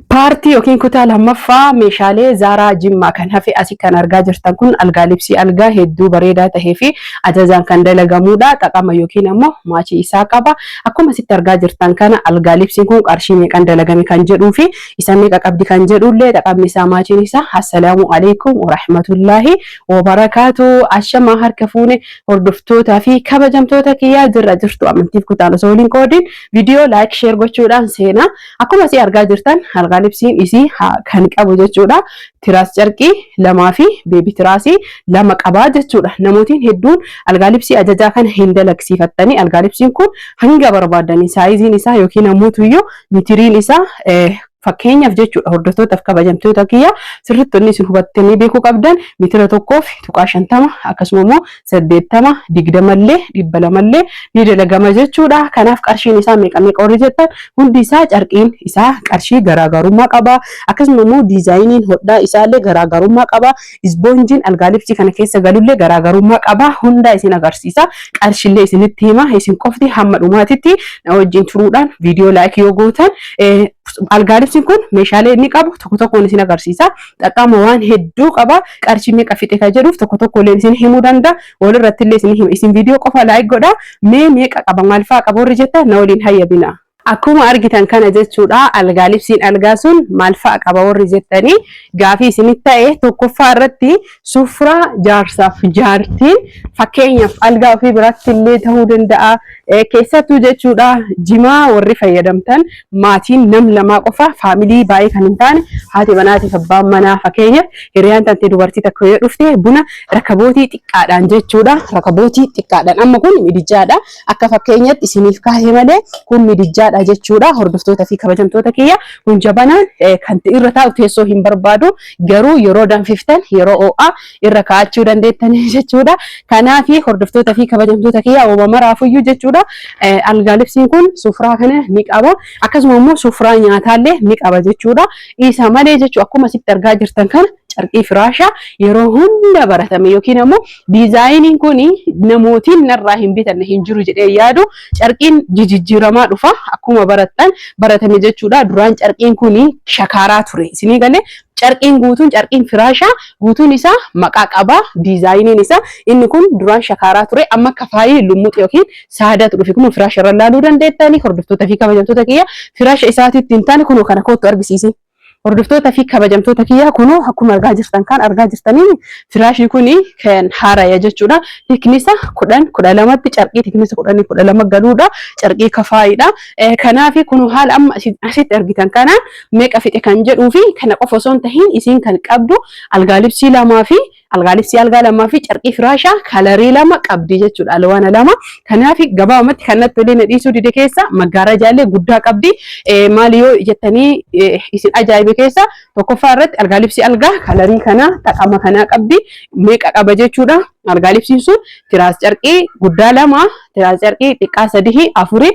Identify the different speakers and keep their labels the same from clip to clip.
Speaker 1: Paartii yookiin kutaa lammaffaa meeshaalee Zaaraa Jimmaa kan hafe asii kan argaa jirtan kun algaa libsii algaa hedduu bareedaa tahee fi ajajaan kan dalagamuudha. Xaqama yookiin ammoo maachii isaa qaba. Akkuma asitti argaa jirtan kana algaa libsiin kun qarshii meeqan dalagame kan jedhuu fi isa meeqa qabdi kan jedhullee xaqamni isaa maachiin isaa. Assalaamu alaikum warahmatullaahi wabarakaatu. Ashamaa harka fuune hordoftootaa fi kabajamtoota kiyyaa, jirra jirtu amantiif kutaan osoo waliin qoodin viidiyoo like, share gochuudhaan seenaa. Akkuma asii argaa jirtan algaa libsiin isii kan qabu jechuudha. Tiraas carqii lamaa fi baby tiraasii 2 qabaa jechuudha. Namootiin hedduun algaa libsii ajajaa kana hin dalagsiifattanii, algaa libsiin kun hanga barbaadanii saayiziin isaa yookiin ammoo tuyyuu mitiriin isaa, fakkeenyaaf jechuudha, hordoftootaaf kabajamtoota kiyya, sirriitti inni isin hubattanii beekuu qabdan mitira 1.50, akkasuma immoo 80 20llee 200llee ni dalagama jechuudha. Kanaaf qarshiin isaa meeqa meeqa warri jettan, hundi isaa carqiin isaa qarshii garaagarummaa qaba. Akkasuma immoo diizaayiniin hodhaa isaallee garaagarummaa qaba. Isboonjiin algaa libsii kana keessa galullee garaagarummaa qaba. Hundaa isin agarsiisa. Qarshiillee isinitti hima. Isin qofti hamma dhumaatitti na wajjin turuudhaan viidiyoo like yoo gootan, algaa libsiin kun meeshaalee inni qabu tokko tokkoon isin agarsiisa. Xaqqama waan hedduu qaba. Qarshii meeqa fixe kan jedhuuf tokko tokko illee isin himuu danda'a. Walirratti illee isin hima. Isin viidiyoo qofa like godha. Mee meeqa qaba, maal fa'aa qaba warri jettan, na waliin hayyabina. Akkuma argitan kana jechuudha, algaa libsiin algaa sun maal fa'a qaba warri jettanii gaafii isinitti ta'e, tokkoffaa irratti sufraa jaarsaaf jaartiin, fakkeenyaaf algaa ofii biratti illee ta'uu danda'a. Keessattuu jechuudha, jimaa warri fayyadamtan, maatiin nam lamaa qofa, faamilii baay'ee kan hin taane, haati manaatiif abbaan manaa, fakkeenyaaf hiriyaan tantee dubartii takka yoo dhufte, buna rakabootii xiqqaadhaan jechuudha. Rakabootii xiqqaadhaan, amma kun midijjaadha. Akka fakkeenyatti isiniif kaa'e malee kun midijjaadha jechuudha. Hordoftoota fi kabajamtoota kiyya, kun jabanaan kan irra taa'u teessoo hin barbaadu, garuu yeroo danfiftan, yeroo ho'aa irra kaa'achuu dandeettanii jechuudha. Kanaaf hordoftoota fi kabajamtoota kiyya, uuma maraafuyyuu jechuudha. Algaa libsiin kun sufraa kana ni qaba. Akkasuma immoo sufraa nyaataallee ni qaba jechuudha. Isa malee jechuudha, akkuma asitti argaa jirtan kana carqii firaashaa yeroo hunda baratame yookiin ammoo diizaayiniin kun namootiin narraa hin bitanne hin jiru jedhee yaadu, carqiin jijjiiramaa dhufa akkuma barattan baratame jechuudha. Duraan carqiin kun shakaaraa ture. Isinii galee, carqiin guutuun, carqiin firaashaa guutuun isaa maqaa qaba. Diizaayiniin isaa inni kun duraan shakaaraa ture, amma kafaayii lummuxi yookiin saadatu dhufe. Kun firaasha irra laaluu dandeettanii, hordoftoota fi kabajamtoota kiyya, firaasha isaatiitti hin taane kunoo kana kootu argisiisi. Hordoftoota fi kabajamtoota kiyya, kunoo akkuma argaa jirtan kan argaa jirtanii firaashni kun kan haaraya jechuudha. Thickness 10 12tti, carqii thickness 10 12 galuudha. Carqii kafaayiidha. Kanaaf kun haala amma asitti argitan kanaan meeqa fixe kan jedhuu fi kana qofa osoo hin tahin, isiin kan qabdu algaa libsii lamaa fi algaa libsii algaa lamaa fi carqii firaashaa kalarii 2 qabdi jechuudha. Alwaana 2. Kanaaf gabaabumatti kan natti tolee na dhiisuu dide keessa maggaarajaallee guddaa qabdi. Maali yoo jettanii isin ajaa'ibe keessa, tokkoffaa irratti algaa libsii algaa kalarii kana xaqama kanaa qabdi. Meeqa qaba jechuudha. Algaa libsiin sun tiraas carqii guddaa lama, tiraas carqii xiqqaa sadii, afuri,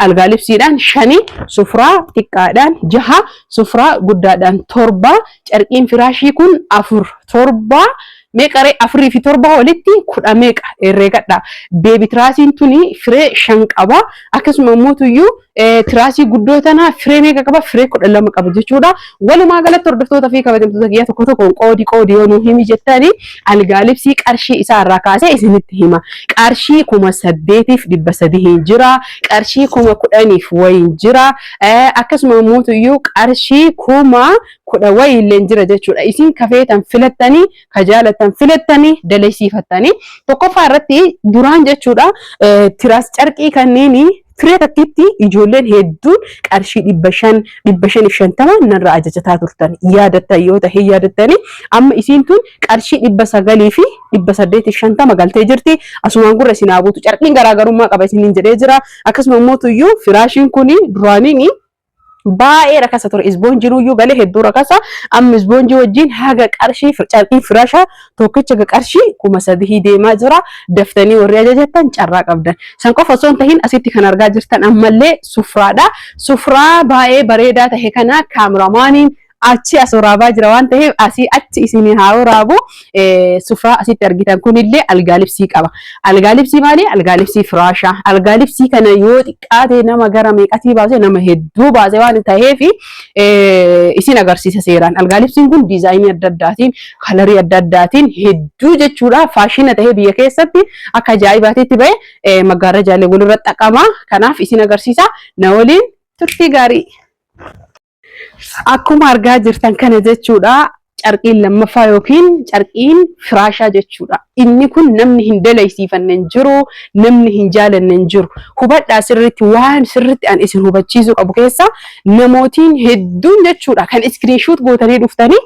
Speaker 1: algaa libsiidhaan shani, sufraa xiqqaadhaan jaha, sufraa guddaadhaan torba, carqiin firaashii kun afur, torba, meeqaree, afurii fi torba walitti 10 meeqa herreegadha. Baby tiraasiin tuni firee 5 qaba. Akkasuma immoo tuyyuu tiraasii guddoo tana firee meeqa qaba? Firee 12 qaba jechuudha. Walumaa galatti, hordoftoota fi kabajamtoota kiyya, tokko tokkoon qoodii qoodii yoo nuu himi jettanii, algaa libsii qarshii isaa irraa kaasee isinitti hima. Qarshii 8300 jira. Qarshii 10,000f wayiin jira. Akkasuma immoo tuyyuu qarshii 10,000 wayiillee jira jechuudha. Isin kafeetan filattanii, ka jaalatan filattanii dalaysiifattanii. Tokkoffaa irratti duraan jechuudha, tiraas carqii kanneen firee takkitti ijoolleen hedduun qarshii 500, 550 narraa ajajataa turtan yaadattan yoo ta'e yaadattanii, amma isiin tun qarshii 900 fi 850 galtee jirti. Asumaan gurra isin haa buutu, carqiin garaagarummaa qaba isiniin jedhee jira. Akkasuma immoo tuyyuu firaashiin kun duraaniin baay'ee rakasa ture. Isboonjiin galee hedduu rakasa. Amma isboonjii wajjin haga qarshii carqii firaashaa tokkicha haga qarshii 3000 deemaa jira. Daftanii warri ajajattan carraa qabdan. San qofa osoo hin tahin, asitti kan argaa jirtan ammallee sufraadha. Sufraa baay'ee bareedaa tahe kana kaameramaaniin Achi as waraabaa jira waan ta'eef asii achi isin haa waraabu. Sufraa asitti argitan kunillee algaa libsii qaba. Algaa libsii maali? Algaa libsii firaashaa. Algaa libsii kana yoo xiqqaate nama gara meeqatii baase, nama hedduu baase waan ta'eef isin agarsiisa seeraan. Algaa libsiin kun diizaayinii adda addaatiin, kalarii adda addaatiin hedduu jechuudha. Faashina ta'ee biyya keessatti akka ajaa'ibaatitti ba'e, maggaarrajaalee walirra xaqama. Kanaaf isin agarsiisa. Na waliin turtii gaarii. Akkuma argaa jirtan kana jechuudha. Carqiin lammaffaa yookiin carqiin firaashaa jechuudha. Inni kun namni hin dalaysiifanne hin jiru, namni hin jaalanne hin jiru. Hubadhaa sirriitti, waan sirriitti an isin hubachiisuu qabu keessa namootiin hedduun jechuudha kan screenshot gootanii dhuftanii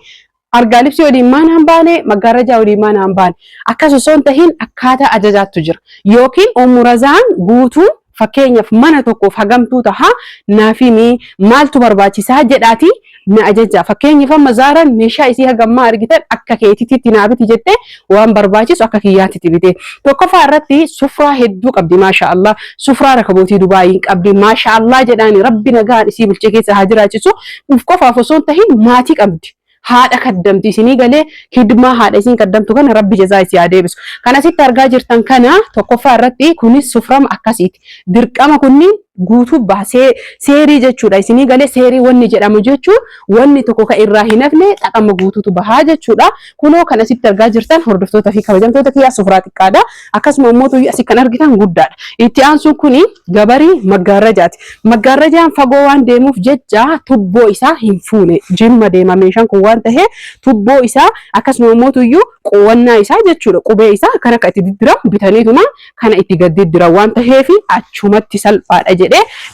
Speaker 1: argaa libsii waliin maan hin baane, maggaarrajaa waliin maan hin baane. Akkas osoo hin tahin akkaataa ajajaattu jira. Yookiin umurazaan guutuun fakkeenyaaf mana tokkoof hagamtuu tahaa naaf himi, maaltu barbaachisaa jedhaati na ajaja. Fakkeenyaaf amma Zaaraan meeshaa isii hagammaa argitan akka keetititti naa biti jettee waan barbaachisu akka kiyyaatitti bite. Tokkoffaa irratti sufraa hedduu qabdi, maasha Allah. Sufraa rakabootii Dubaayiin qabdi, maasha Allah jedhaani. Rabbi nagaan isii bulchee keessa haa jiraachisu. Uf qofaaf osoo hin tahin maatii qabdi. Haadha kaddamti isinii galee, hidmaa haadha isiin kaddamtu kana Rabbi jazaa isii haa deebisu. Kan asitti argaa jirtan kana tokkoffaa irratti kunis suframa akkasiiti. Dirqama kunniin guutuu baasee seerii jechuudha. Isinii galee, seerii wanni jedhamu jechuun wanni tokko kan irraa hin hafne xaqama guutuutu bahaa jechuudha. Kunoo kan asitti argaa jirtan, hordoftoota fi kabajamtoota kiyyaa, sufraa xiqqaadha. Akkasuma immoo asii kan argitan guddaadha. Itti aansuun kuni gabarii maggaarrajaati. Maggaarrajaan fagoo waan deemuuf jecha tubboo isaa hin fuune. Jimma deema meeshaan kun waan ta'eef tubboo isaa akkasuma immoo tuyyuu quwwannaa isaa jechuudha. Qubee isaa kan akka itti diddiran bitaniituma kana itti gad diddiran waan ta'eef achumatti salphaadha jedhee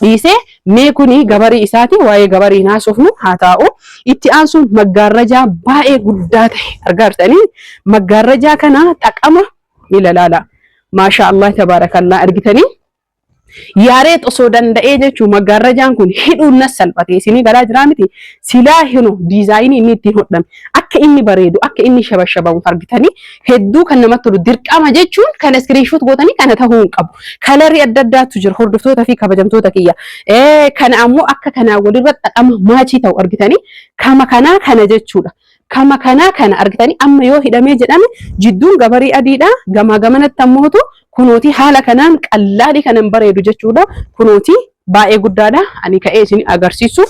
Speaker 1: dhiisee. Mee kuni gabarii isaati, waa'ee gabarii hin haasofnu, haa taa'u. Itti aansuun maggaarrajaa baay'ee guddaa ta'e argaa jirtanii, maggaarrajaa kana xaqama ni lalaala. Maashaa Allah, tabaarakallaa, argitanii. Yaareet osoo danda'ee jechuun maggaarrajaan kun hidhuun nas salphate, isinii galaa jiraa miti? Silaa hinu diizaayinii inni ittiin hodhame akka inni bareedu, akka inni shabashabamu argitanii, hedduu kan namatti tolu. Dirqama jechuun kana screenshot gootanii kana ta'uu hin qabu. Kalarii adda addaatu jira, hordoftoota fi kabajamtoota kiyya. Kana ammoo akka kanaa walirra xaxama maachii ta'u argitanii, kama kanaa kana jechuudha. Kama kanaa kana argitanii, amma yoo hidhamee jedhame jidduun gabarii adiidha. Gamaa gamanatti ammootu kunooti haala kanaan qallaalii kanan bareedu jechuudha. Kunooti baay'ee guddaadha. Ani ka'ee isin agarsiisu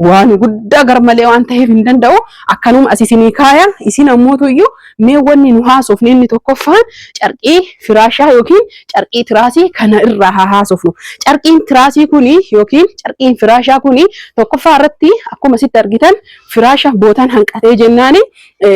Speaker 1: waan guddaa garmalee waan ta'eef hin danda'u. Akkanuma as isinii kaaya. Isin ammootu iyyuu mee wanni nu haasofne inni tokkoffaan carqii firaashaa yookiin carqii tiraasii kana irraa haa haasofnu. Carqiin tiraasii kuni yookiin carqiin firaashaa kuni tokkoffaa irratti akkuma asitti argitan firaasha bootaan hanqatee jennaani,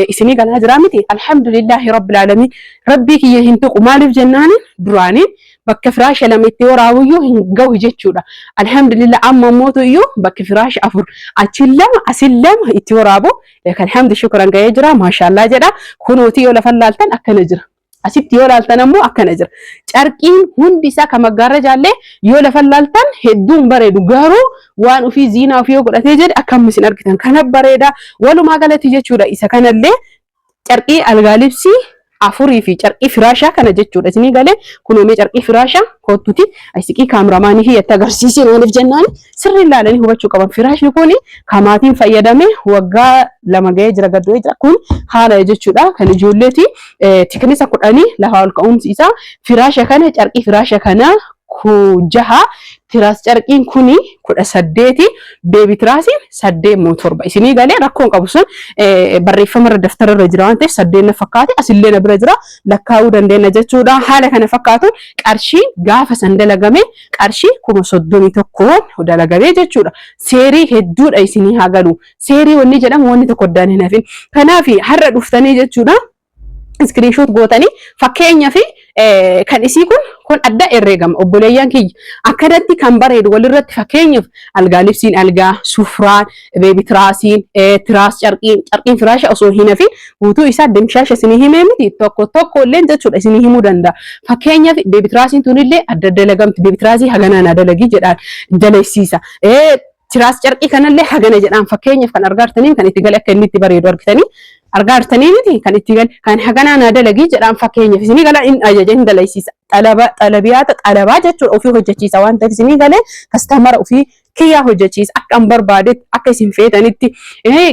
Speaker 1: isinii galaa jiraa miti? Alhamdulillahi rabbil alamin, Rabbii kiyya hin tuqu. Maaliif jennaani duraanii bakka firaasha lama itti waraabuyyuu hin gahu jechuudha. Alhamdulillah, amma ammootu iyyuu bakki firaasha afur, achiin lama, asin lama itti waraabu, alhamdu shukran, gahee jira, maashaallah jedha. Kunooti yoo lafan laaltan akkana jira. Asitti yoo laaltan ammoo akkana jira. Carqiin hundi isaa kan maggaarra jaallee yoo lafan laaltan hedduun bareedu, garuu waan ofii ziinaa ofii yoo godhatee jedhe akkam isin argitan kana bareeda. Walumaa galatti jechuudha isa kanallee carqii algaa libsii afurii fi carqii firaashaa kana jechuudha. Isinii galee? Kunoomee carqii firaashaa kottuti siqii kaameraamaanii kiyyatti agarsiisee. Maaliif jennaan sirrii ilaalanii hubachuu qaban. Firaashni kun kamaatiin fayyadame waggaa 2 ga'ee jira, gaddu'ee jira. Kun haala jechuudha kan ijoolleeti. Tiknisa 10 lafaa ol ka'umsi isaa. Firaasha kana, carqii firaasha kana jaha, tiraas carqiin kuni 18, baby tiraasiin 8 moo 7, isinii galee? Rakkoon qabu sun barreeffama irra daftara irra jira waan ta'eef 8 na fakkaate, asillee na bira jira, lakkaa'uu dandeenya jechuudha. Haala kana fakkaatu qarshii gaafa san dalagame qarshii 31,000 dalagamee jechuudha. Seerii hedduudha, isinii haa galu. Seerii wanni jedhamu wanni tokko addaan hin hafin. Kanaaf har'a dhuftanii jechuudha screenshot gootanii, fakkeenyaaf kan isii kun adda herreegama, obboleeyyan kiyya, akkanatti kan bareedu walirratti. Fakkeenyaaf algaa libsiin, algaa sufraan, baby tiraasiin, tiraas carqiin, carqiin firaasha osoo hin hafin guutuu isaa dimshaasha isinii himee miti, tokko tokko illee jechuudha isinii himuu danda'a. Fakkeenyaaf baby tiraasiin tunillee adda dalagamti, baby tiraasii haganaa naa dalagii jedhaan dalaysiisa. Tiraas carqii kanallee hagana jedhaan. Fakkeenyaaf kan argaa jirtanii kan itti gale akka inni itti bareedu argitanii, argaa jirtanii miti? Kan itti gale kan haganaa naa dalagii jedhaan. Fakkeenyaaf isinii gala, hin ajaja, hin dalaysiisa. Xalaba xalabiyaata xalabaa jechuudha ofii hojjechiisa waan ta'eef, isinii galee, customer ofii Kiyyaa hojjechiisa akka an barbaadetti, akka isin feetanitti.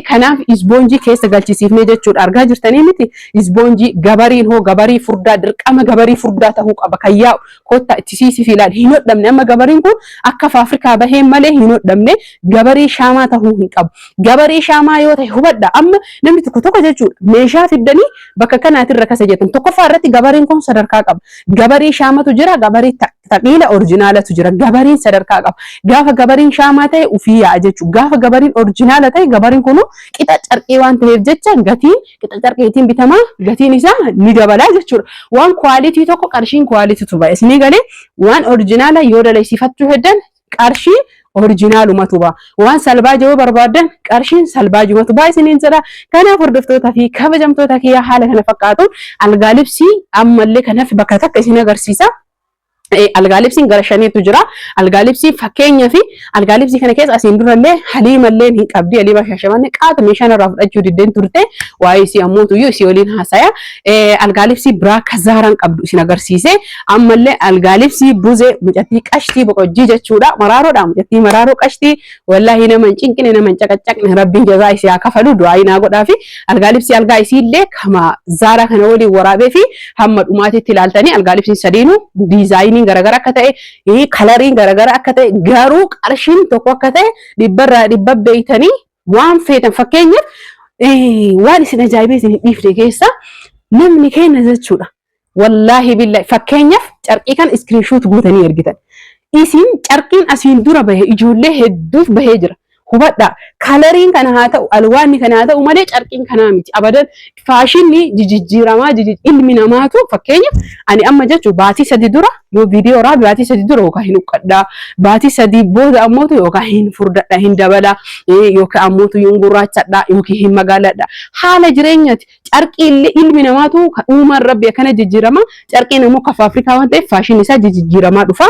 Speaker 1: Kanaaf isboonjii keessa galchisiifnee jechuudha. Argaa jirtanii miti? Isboonjii gabariin hoo gabarii furdaa, dirqama gabarii furdaa ta'uu qaba kan yaa'u. Kottaa itti siisii fi ilaali. Hin hodhamne, amma gabariin kun akka faafrikaa baheen malee hin hodhamne, gabarii shaamaa ta'uu hin qabu. Gabarii shaamaa yoo ta'e, hubadha, amma namni tokko tokko jechuudha meeshaa fiddanii bakka kanaatirra kasa jettan. Tokkoffaa irratti gabariin kun sadarkaa qaba. Gabarii shaamatu jira, gabarii taqiila orjinaalatu jira. Gabariin sadarkaa qaba. Gaafa gabariin shaamaa ta'e ufii yaa'a jechuudha. Gaafa gabariin orjinaala ta'e, gabariin kun qixa carqii waan ta'eef jecha gatiin qixa carqiitiin bitamaa, gatiin isaa ni dabalaa jechuudha. Waan quality tokko qarshiin qualitytu ba'a. Isinii galee? Waan orjinaala yoo dalaysiifachuu heddan qarshiin orjinaalumatu ba'a. Waan salbaaja yoo barbaaddan qarshiin salbaajumatu ba'a isiniin jedha. Kanaaf hordoftootaa fi kabajamtoota kiyyaa, haala kana fakkaatuun algaa libsii ammallee kanaaf bakka takka isin agarsiisa. Algaa libsiin gara shaniitu jira. Algaa libsii fakkeenyaa fi algaa libsii kana keessa asiin durallee Haliimallee hin qabdi. Haliima Shaashamannee qaata meeshaan irraa fudhachuu diddeen turte. Waa'ee isii ammoo tuyyuu isii waliin haasaya. Algaa libsii biraa kazaaraan qabdu isin agarsiise. Ammallee algaa libsii buzee mucattii qashtii boqojjii jechuudha. Maraaroodha, mucattii maraaroo qashtii, wallaahi nama hin cinqine, nama hin caqacaqne, rabbiin jazaa isii haa kafalu, du'aa naa godhaa fi algaa libsii algaa isiillee kama zaaraa kana waliin waraabee fi hamma dhumaatitti ilaaltanii algaa libsiin sadiinuu diizaayiniin garaagara akka ta'e, coloriin garaagara akka ta'e, garuu qarshiin tokko akka ta'e dhibbarraa dhibba beeytanii waan feetan. Fakkeenyaaf, waan isin ajaa'ibee isin hin dhiifne keessa namni keenya jechuudha. Wallaahi billahi, fakkeenyaaf carqii kan screenshot gootanii ergitan. Isin carqiin asiin dura bahe ijoollee hedduuf bahee jira. Hubadhaa, coloriin kana haa ta'u, alwaanni kana haa ta'u malee carqiin kanaa miti. Abadan faashinni jijjiiramaa, ilmi namaatu. Fakkeenyaaf, ani amma jechuun baatii 3 dura yoo viidiyoo raabi, baatii 3 dura yookaan hin uqqadhaa, baatii 3 booda ammootu yookaan hin furdadha, hin dabala, yookaan ammootu hin gurraachadha yookiin hin magaaladha. Haala jireenyaati. Carqii illee ilmi namaatu kan uumaan rabbi akkana jijjiirama. Carqiin ammoo kafa Afrikaa waan ta'eef faashinni isaa jijjiiramaa dhufa.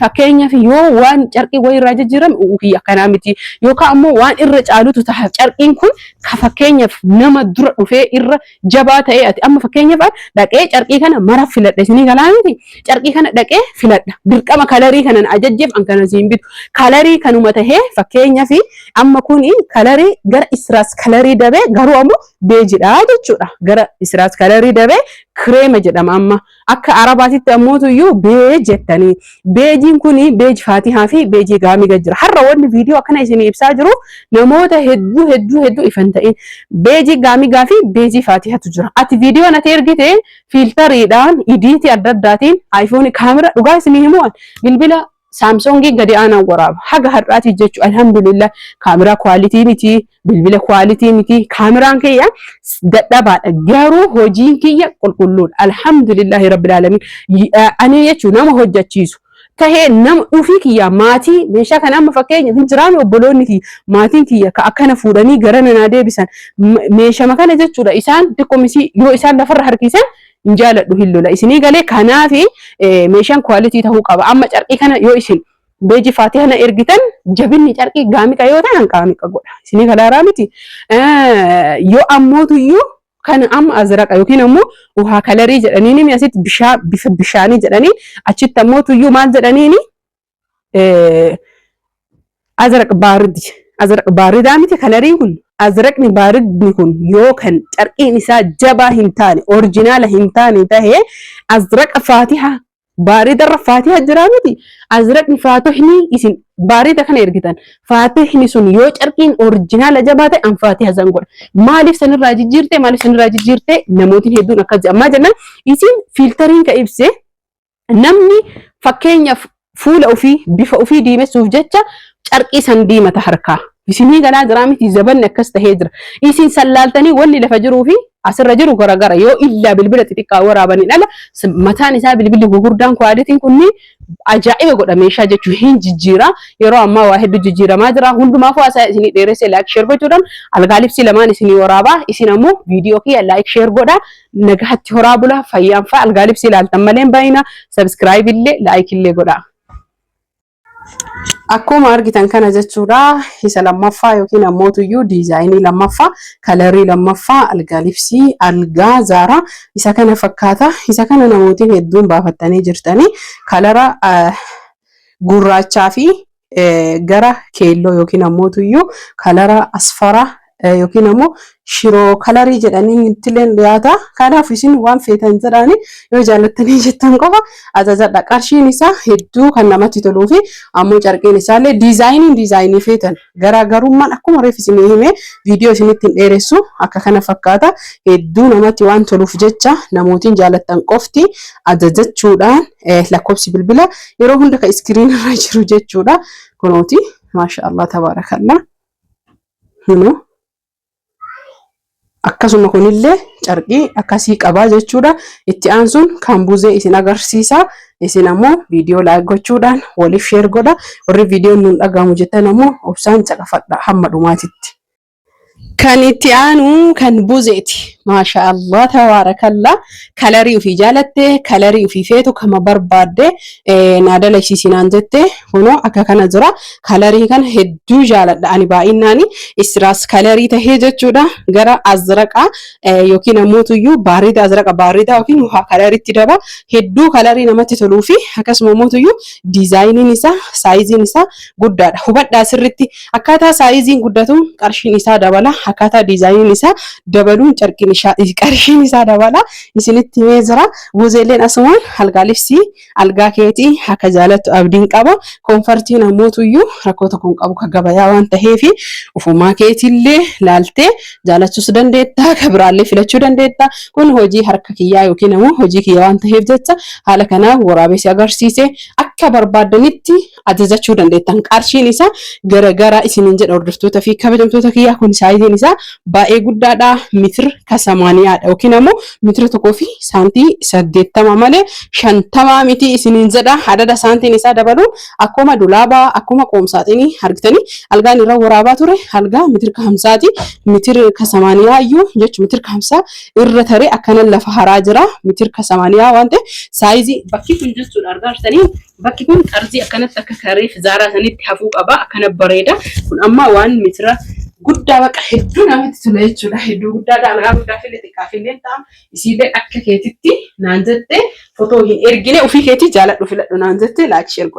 Speaker 1: Fakkeenyaaf, yoo waan carqii wayii irraa jijjiirame kiyya akkanaa miti. Yookaan ammoo waan irra caalutu taha. Carqiin kun ka fakkeenyaaf nama dura dhufee irra jabaa ta'ee, ati amma fakkeenyaaf dhaqee carqii kana mara filadha, isinii galaa miti? Carqii kana dhaqee filadha. Dirqama colorii kanan ajajjeef an kana siin bitu. Colorii kanuma tahee, fakkeenyaaf amma kuni colorii gara israas colorii dabee, garuu ammoo beigedha jechuudha. Gara israas colorii dabee kireema jedhama amma. Akka Arabaatitti ammootuyyuu beige jettanii. Beigeiin kuni beige faatihaa fi beige gaamiga jira. Har'a wanni viidiyoo akkana isinii ibsaa jiru namoota hedduu hedduu hedduu ifan ta'in. Beige gaamigaa fi beige faatihatu jira. Ati viidiyoon ati ergite filteriidhaan, editii adda addaatiin, iPhone kaamera, dhugaa isinii himuun bilbila Samsungii gadi aanaan waraaba. Haga har'aati jechuudha. Alhamdulillah, kaameraa quality miti, bilbila quality miti. Kaameraan kiyya dadhabaadha. Garuu hojiin kiyya qulqulluudha. Alhamdulillahi rabbil alamin. Ani jechuun nama hojjechiisu tahee nama ofii kiyya maatii meeshaa kana amma fakkeenya hin jiraame, obboloonni kiyya, maatiin kiyya ka akkana fuudhanii gara nanaa deebisan meeshama kana jechuudha. Isaan xiqqoomisii yoo isaan lafarra harkisan hin jaaladhu, hin lola, isinii galee? Kanaafi meeshaan quality ta'uu qaba. Amma carqii kana yoo isin beige faatiha na ergitan, jabinni carqii gaamiqa yoo ta'an gaamiqa godha, isinii kalaaraa miti? Yoo ammootuyyuu kan amma azraqa yookiin ammoo uhaa colorii jedhaniini, asitti bishaan bifa bishaanii jedhanii, achitti ammoo tuyyuu maal jedhaniini? Azraq baaridi, azraq baaridaa miti coloriin kun? Azraqni baaridni kun yoo kan carqiin isaa jabaa hin taane, orjinaala hin taane tahee, azraqa faatiha baaridarra faatiha jiraa miti? Azraqni faatihni isin baarida kana ergitan, faatihni sun yoo carqiin orjinaala jabaa ta'e, an faatiha san godha. Maaliif sanirraa jijjiirte, maaliif sanirraa jijjiirte? Namootiin hedduun akkas jedhamaa jennan isin filteriin ka ibse. Namni fakkeenyaaf fuula ofii, bifa ofii diimessuuf jecha carqii san diimata harkaa. Isinii galaa jiraa miti? Zabanni akkas tahee jira. Isin sallaaltanii wanni lafa jiruu fi asirra jiru garagara yoo illaa bilbila xixiqqaa waraabaniin ala mataan isaa bilbilli gurguddaan qualityn kunni ajaa'iba godha meeshaa jechuun hin jijjiira. Yeroo ammaa waa hedduu jijjiiramaa jira. Hundumaafuu haasaa isinii dheeressee, like share gochuudhaan algaa libsii lamaan isinii waraabaa. Isin ammoo viidiyoo kiyya like share godhaa. Nagahatti horaa bulaa, fayyaan fa'a. Algaa libsii ilaaltan malee hin baay'ina. Subscribe illee like illee godhaa. Akkuma argitan kana jechuudha, isa lammaffaa yookiin ammootuyyuu diizaayinii lammaffaa, colorii lammaffaa, algaa libsii algaa zaaraa isa kana fakkaata. Isa kana namootiin hedduun baafattanii jirtanii, colora gurraachaa fi Gara keelloo yookiin ammoo tuyyuu color asfara yookiin ammoo shiroo colorii jedhanii ittillee dhiyaata. Kanaaf isin waan feetan jedhanii yoo jaallattanii jettan qofa ajajadha. Qarshiin isaa hedduu kan namatti toluu fi ammoo carqiin isaallee diizaayiniin diizaayinii feetan garaagarummaan akkuma reef isinii hime, viidiyoo isinitti hin dheeressu, akka kana fakkaata. Hedduu namatti waan toluuf jecha namootiin jaalattan qofti ajajachuudhaan lakkoofsi bilbila yeroo hunda kan screen irra jiru jechuudha. Kunooti, maasha Allah, tabaarakallaa. Kunoo akkasuma kunillee carqii akkasii qabaa jechuudha. Itti aansuun kan buzee isin agarsiisa. Isin ammoo viidiyoo like gochuudhaan waliif share godha. Warri viidiyoon nuun dhagahamu jettan ammoo obsaan caqafadha hamma dhumaatitti. Kan itti aanu kan buzeeti. Maasha Allah, tabaarakallaa. Colorii ofii jaalatte, colorii ofii feetu kama barbaadde naa dalagsiisi naan jette, kunoo akka kana jira. Colorii kana hedduu jaaladha ani baay'inaan, istiraas colorii tahee jechuudha. Gara azraqaa yookiin ammoo tuyyuu baarida, azraqa baarida yookiin waa coloritti daba. Hedduu colorii namatti toluu fi akkasuma ammoo tuyyuu diizaayiniin isaa, saayiziin isaa guddaadha. Hubadhaa sirritti, akkaataa saayiziin guddatuun qarshiin isaa dabala. Akkaataa diizaayiniin isaa dabaluun carqiin isaa qarshiin isaa dabala. Isinitti himee jira. Buzeeleen asumaan algaa libsii algaa keetii akka jaalattu abdiin qaba. Comfortiin ammoo tuyyuu rakkoo tokko hin qabu, ka gabayaa waan ta'eef ufumaa keetiillee laaltee jaalachuus dandeetta. Ka biraallee filachuu dandeetta. Kun hojii harka kiyyaa yookiin ammoo hojii kiyya waan ta'eef jecha haala kanaa waraabessi agarsiise, akka barbaaddanitti ajajachuu dandeettan. Qarshiin isaa garagaraa isiniin jedha, hordoftoota fi kabajamtoota kiyyaa. Kun saayiziin isaa baay'ee guddaadha. Mitir kasamaaniyaadha yookiin ammoo 1.80 meetira malee 50 miti isiniin jedha. Adada saantiin isaa dabalu akkuma dulaabaa, akkuma qoomsaaxinii argitanii, algaan irra waraabaa ture algaa mitir 50ti. Mitir kasamaaniyaa iyyuu jechuun mitir 50 irra taree akkana lafa haraa jira. Mitir kasamaaniyaa waan ta'e saayizii bakki kun jechuudha, argaa jirtanii, bakki kun xarzii akkanatti akka kareef zaaraa sanitti hafuu qaba, akkana bareeda. Kun amma waan mitira guddaa baqa hedduu namatti tola jechuudha. Hedduu guddaadha, algaa guddaa fillee xiqqaa fillee ta'a. Isiillee akka keetitti naan jette, fotoo hin ergine, ofii keetii jaaladhu, filadhu naan jette. Like, share godha.